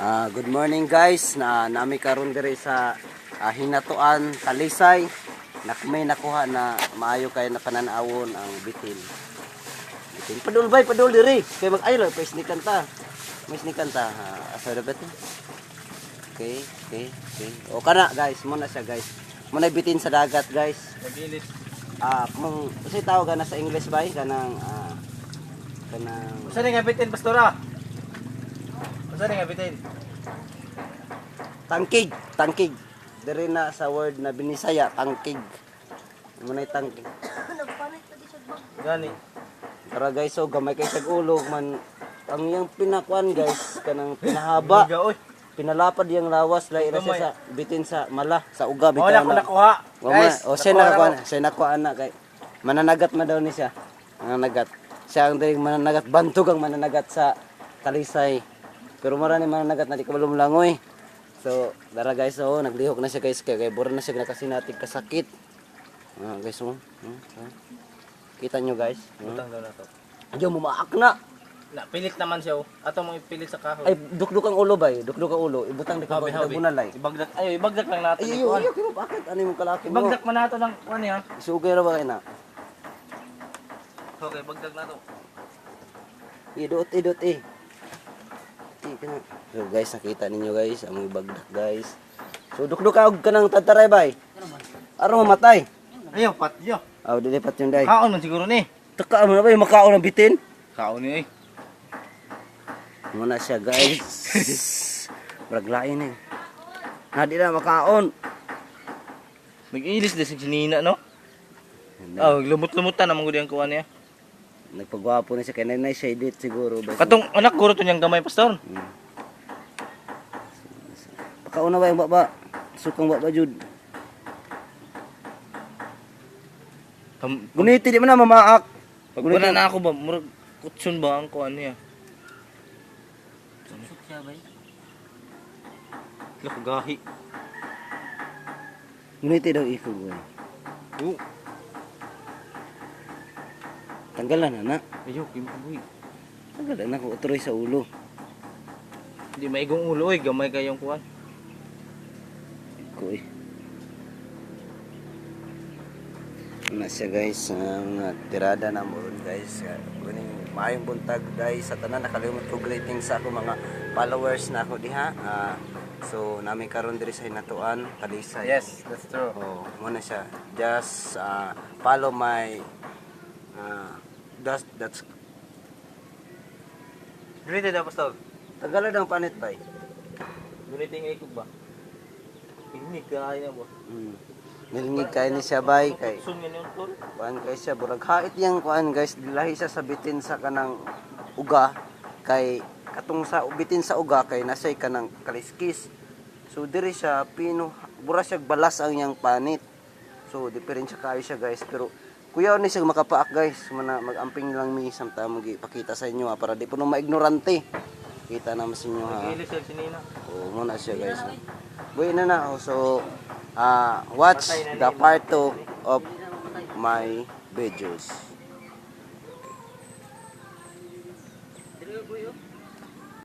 Good morning, guys. Na nami karon diri sa Hinatuan, Talisay. Na may nakuha na maayo kay na pananawon ang bitin. Bitin. Padul bay, padul diri. Kay mag ayo pa snikan ta. May snikan ta. Asa ra ba to? Okay. O kana, guys, mo na siya, guys. Mo na bitin sa dagat, guys. Nagilis. Kung unsay tawag na sa English bay kanang Usa ni nga bitin, pastora? Usa ni nga bitin? Tangkig, tangkig. Diri na sa word na Binisaya, tangkig. Mo na tangkig. Gani. Tara, guys, so gamay kay sag ulo man ang iyang pinakuan, guys, kanang pinahaba, Miga oy. pinalapad iyang lawas lahi ra siya Gamay. sa bitin sa mala, sa uga Wala bitaw ko na. nakuha. Guys, o siya nakakuha, na. siya nakuha na kay mananagat man daw ni siya. Mananagat. Siya ang diring mananagat, bantog ang mananagat sa Talisay. Pero marami mananagat na di ka langoy. So, dara, guys, oh, naglihok na siya, guys, kay bura na siya nakasinatig kasakit. Guys, oh. Oh. Kita nyo, guys. Butang daw na to. Ayaw, mumaak na. Napilit naman siya oh. Ato mong ipilit sa kahoy. Ay, dukduk ang ulo bay, dukduk ang ulo. Ibutang di ka Habi, habi. bunalay. Ibagdak ay, ibagdak lang natin. Ay, Ay, ayo, ayo, kino bakit? Ano yung kalaki mo? Ibagdak man nato ng kuan niya. Sugay ra ba kay na? Okay, bagdag na to. Idot, idot eh. Eh, kana. So guys, nakita ninyo, guys, ang mga bagdak, guys. So dukduk ka og kanang tataray bay. Aron mamatay. Ayaw, patyo. Aw, dili pat yun day. Kaon man siguro ni. Taka mo na bay, makaon ang bitin. Kaon ni eh. Muna siya, guys. Murag lain eh. Na di na makaon. Nag-ilis din si Nina, no? Oh, lumot-lumutan naman gud ang kuan niya. Nagpagwapo na siya kay nanay siya edit siguro ba. Katong anak guro to niyang gamay, pastor. Pakauna ba yung baba? Sukang baba jud. Pam, Guniti di man na mamaak. pag wala na ako ba, murag kutsun ba ang kuan niya? Suksok siya ba? Lako gahi. Guniti daw ikog boy. Oh, Tanggalan na na. ayo kimpuy. Tanggalan na ko utroy sa ulo. Di maigong ulo oy, gamay kayong kuan. Ko eh. Ano siya, guys, ang mga tirada na mo ron, guys. Kuning maayong buntag, guys, sa tanan. Nakalimot ko greetings sa ako mga followers na ako diha. So nami karon diri sa Hinatuan, Talisay. Yes, that's true. Oh, mo na siya. Just follow my that's Guniti daw, pastor. Tagalog ang panit bay. Guniti nga ikog ba? Hindi kaya ba? Nilingig kay ni siya bay kay Kutsun nga niyon tol. Kuan kay siya burag hait yang kuan, guys, dilahi siya sa bitin sa kanang uga kay katong sa bitin sa uga kay nasay kanang kaliskis. So diri siya pino bura siya balas ang iyang panit. So diferensya kayo siya, guys, pero kuya ni siya makapaak, guys, mana magamping lang mi samtang mo ipakita sa inyo ha, para di po no maignorante. Kita naman sa inyo ha. Nag-ilis siya si Nina. Oo, muna siya, guys. Buhay na na. Oh. So, watch the part 2 of my videos.